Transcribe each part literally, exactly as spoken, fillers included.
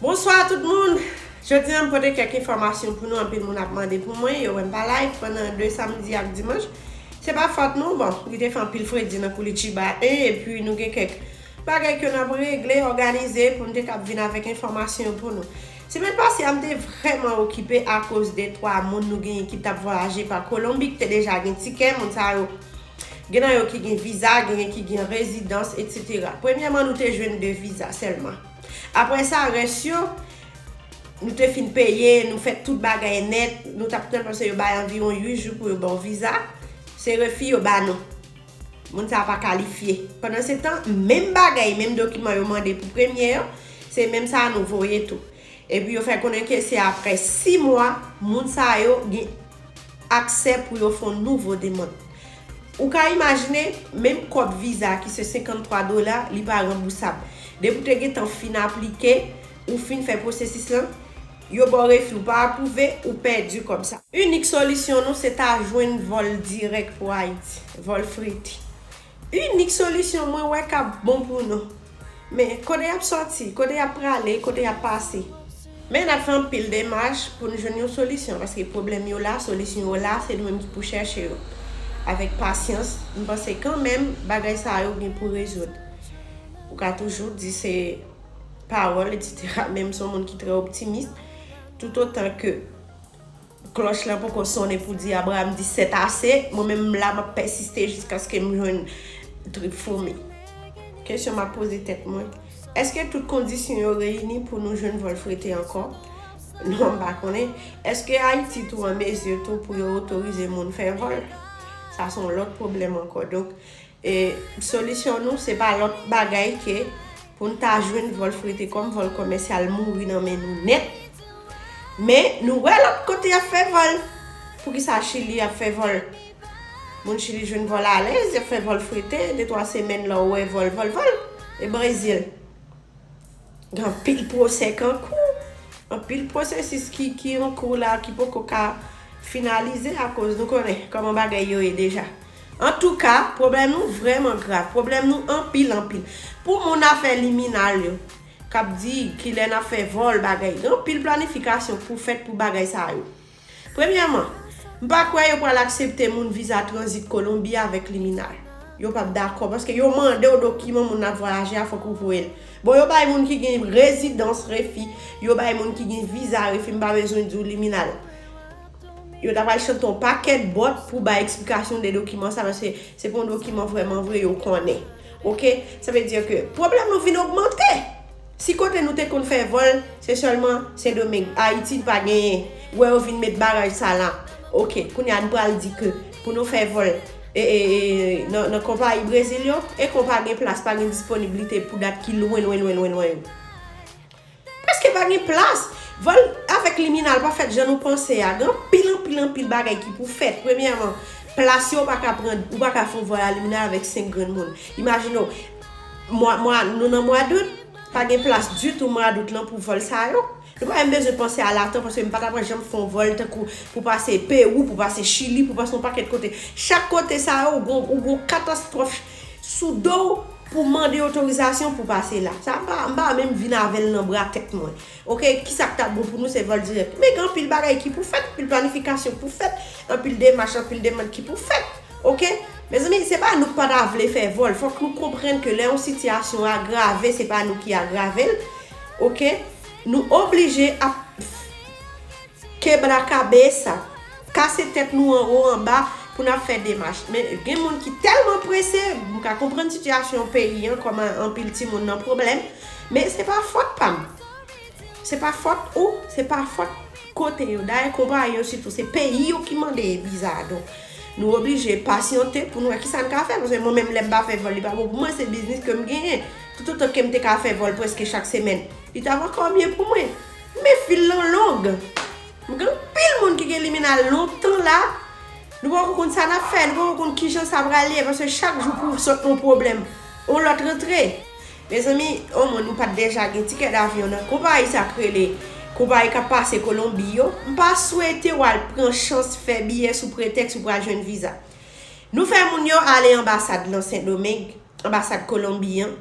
Bonswa tout moun. Jodi a m pote kèk enfòmasyon pou nou. Anpil moun ap mande pou mwen, yo wè m pa live pandan de samdi ak dimanch. Se pa fòt nou, bon, li te fè anpil fredi nan Curitiba en, epi nou gen kèk bagay ke n ap regle, òganize pou n te kab vin avèk enfòmasyon pou nou. Semèn pase a, m te vrèman okipe akoz de twa moun nou genyen ki t ap vwayaje pa Kolonbi, ki te deja gen tikè, moun sa yo, gen nan yo ki gen viza, genyen ki gen rezidans, etsetera. Premyèman, nou te jwenn de viza sèlman. Apre sa, rès yo, nou te fin peye, nou fè tout bagay nèt, nou t ap tann paske yo bay anviwon uit jou pou yo ba w viza. Se refi yo ba nou. Moun sa pa kalifye. Pandansetan, menm bagay, menm dokiman yo mande pou premye an, se menm sa nou voye tou. Epi yo fè konnen ke se apre sis mwa, moun sa yo gen aksè pou yo fè yon nouvo demann. Ou ka imajine, menm kòb viza ki se senkanntwa dola, li pa ranbousab. Depi w te gentan fin aplike, ou fin fè pwosesis lan, yo ba w refi, ou pa apwouve, ou pèdi kòb sa. Inik solisyon nou, se ta jwenn vòl dirèk pou Ayiti, vòl frete. Inik solisyon mwen wè k ap bon pou nou. Men, kote y ap sòti, kote y ap prale, kote y ap pase. Men n ap fè anpil demach pou n jwenn yon solisyon, paske pwoblèm yo la, solisyon yo la, se nou menm ki pou chèche yo. Avèk pasyans, m panse kanmenm bagay sa yo gen pou rezoud. Ou ka toujou di se pawòl, etsetera. Men m se yon moun ki trè optimis. Toutotan ke klòch lan poko sonnen pou di Abraham di c'est assez, mwen menm m la, m ap pèsiste jiskaske m jwenn trip foumi. Kesyon m ap poze tèt mwen, èske tout kondisyon yo reyini pou nou jwenn vòl frete ankò? Non, m pa konnen. Èske Ayiti tou an mezi tou pou yo otorize moun fè vòl? Sa se yon lòt pwoblèm ankò. Donk, e, solisyon nou, se pa lòt bagay ke pou n ta jwenn vòl frete kòm vòl kòmèsyal mouri nan men nou nèt. Men, nou wè lòt kote y ap fè vòl. Poukisa Chili ap fè vòl? Moun Chili jwenn vòl alèz, y ap fè vòl frete, de twa semèn la, ou wè vòl, vòl, vòl. E Brezil? Gen anpil pwosè k an kou, anpil pwosesis ki, ki an kou la, ki poko ka finalize akoz nou konnen kòman bagay yo ye deja. Antouka, pwoblèm nou vrèman grav, pwoblèm nou anpil, anpil. Pou moun afè liminal yo, k ap di kilè n ap fè vòl bagay, gen anpil planifikasyon pou fèt pou bagay sa yo. Premyèman, m pa kwè yo pral aksepte moun viza tranzit Kolonbi avèk liminal. Yo p ap dakò, paske yo mande w dokiman moun n ap vwayaje a, fòk ou voye l. Bon, yo bay moun ki gen rezidans refi, yo bay moun ki gen viza refi, m pa bezwen di w liminal. Yo ta pral chante yon pakèt bòt pou bay eksplikasyon de dokiman sa, paske se pa yon dokiman vrèman vre yo konnen. Oke? Sa vle di ke pwoblèm nou vin ogmante. Si kote nou te konn fè vòl, se sèlman Sendomeng, Ayiti pa genyen. Ou wè yo vin met baraj sa la. Oke, kounye a nou pral di ke pou nou fè vòl e, e, e, nan, nan konpayi Brezil yo, e kon pa gen plas, pa gen disponiblite pou dat ki lwen, lwen, lwen, lwen, lwen yo. Prèske pa gen plas. Vòl avèk liminal pa fèt jan nou panse a. Gen anpil, anpil, anpil bagay ki pou fèt. Premyèman, plas yo ou pa ka pran, ou pa ka fè yon vòl a liminal avèk senk grenn moun. Imajine w, mwa, mwa, nou nan mwa dout, pa gen plas ditou mwa dout lan pou vòl sa yo. Nou pa menm bezwen panse a Latam, paske m pa t ap janm fè yon vòl tankou pou pase Pewou, pou pase Chili, pou pase yon pakèt kote. Chak kote sa yo, ou gon, ou gon katastwòf sou do w pou mande otorizasyon pou pase la. Sa m pa, m pa menm vin avè l nan bra tèt mwen. Oke, kisa k t ap bon pou nou se vòl dirèk. Men gen anpil bagay ki pou fèt, anpil planifikasyon pou fèt, anpil demach, anpil demann ki pou fèt. Oke? Mezanmi, se pa nou k pa ta vle fè vòl. Fòk nou konprann ke lè yon sitiyasyon agrave, se pa nou ki agrave l. Oke? Nou oblije ap kebra kabesa, kase tèt nou anwo anba pou n ap fè demach. Men gen moun ki tèlman prese, m ka konprann sitiyasyon peyi an, kòman anpil timoun nan pwoblèm, men se pa fòt pa m. Se pa fòt ou, se pa fòt kote yo. Dayè, konpayi yo sitou, se peyi yo ki mande viza a. Donk, nou oblije pasyante pou n wè kisa n ka fè. Paske mwen menm, lè m pa fè vòl, li pa bon pou mwen, se biznis ke m genyen. Toutotan ke m te ka fè vòl prèske chak semèn, li t ap ankò byen pou mwen. Men fil lan long. M gen anpil moun ki gen liminal lontan la. Nou poko konn sa n ap fè, nou poko konn kijan sa pral ye, paske chak jou pou sot yon pwoblèm, yon lòt rantre. Mezanmi, omwen nou pa t deja gen tikè davyon nan konpayi sa k rele konpayi k ap pase Kolonbi yo. M pa swete w al pran chans fè biyè sou pretèks ou pral jwenn viza. Nou fè moun yo ale anbasad lan Sendomeng, anbasad Kolonbi an.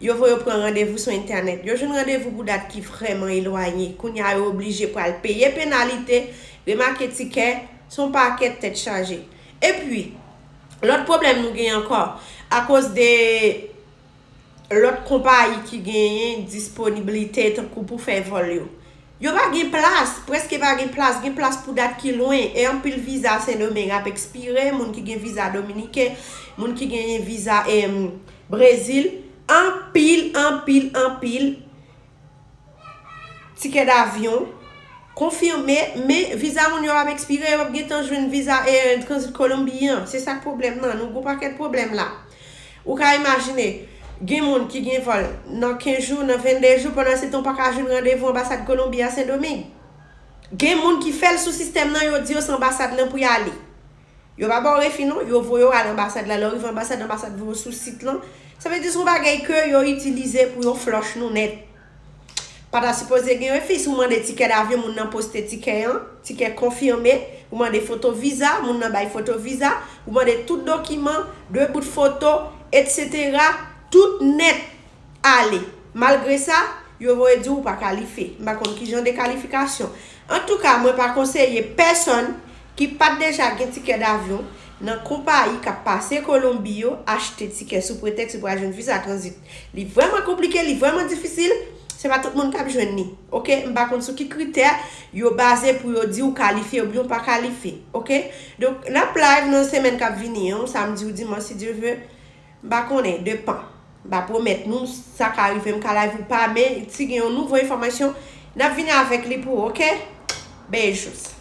Yo voye yo pran randevou sou entènèt. Yo jwenn randevou pou dat ki vrèman elwanye. Kounye a, yo oblije pral peye penalite, remake tikè, se yon pakèt tèt chaje. Epi, lòt pwoblèm nou gen ankò, akoz de lòt konpayi ki genyen disponiblite tankou pou fè vòl yo. Yo pa gen plas, prèske pa gen plas, gen plas pou dat ki lwen. E anpil viza Sendomeng ap ekspire, moun ki gen viza dominiken, moun ki genyen viza em, Brezil, anpil, anpil, anpil tikè davyon konfime, men viza moun yo ap ekspire, yo p ap gentan jwenn viza e tranzit Kolonbi an. Se sa k pwoblèm nan, nou gon pakèt pwoblèm la. Ou ka imajine, gen moun ki gen vòl nan kenz jou, nan vennde jou, pandan se tan w pa ka jwenn randevou anbasad Kolonbi a Sendomeng. Gen moun ki fè l sou sistèm nan, yo di yo se anbasad lan pou y ale. Yo pa ba w refi non, yo voye w al anbasad la. Lè w rive anbasad, anbasad voye w sou sit lan. Sa vle di se yon bagay ke yo itilize pou yo flòch nou nèt. Pa ta sipoze gen refi. Si w mande tikè davyon, moun nan poste tikè an, tikè konfime, ou mande foto viza, moun nan bay foto viza, ou mande tout dokiman, de bout foto, etsetera, tout nèt ale. Malgre sa, yo voye di w ou pa kalifye. M pa konn ki jan de kalifikasyon. Antouka, mwen pa konseye pèsonn ki pa t deja gen tikè davyon nan konpayi k ap pase Kolonbi yo achte tikè sou pretèks yo pral jwenn viza tranzit. Li vrèman konplike, li vrèman difisil. Se pa tout moun k ap jwenn li. Oke? M pa konn sou ki kritè yo baze pou yo di w kalifye oubyen w pa kalifye. Oke? Donk, n ap live nan semèn k ap vini an, samdi ou dimanch, si Dye ve. M pa konnen, depan. M pa pwomèt nou, sa ka rive m ka live ou pa, men si gen yon nouvo enfòmasyon, n ap vini avèk li pou ou, oke? Beijos.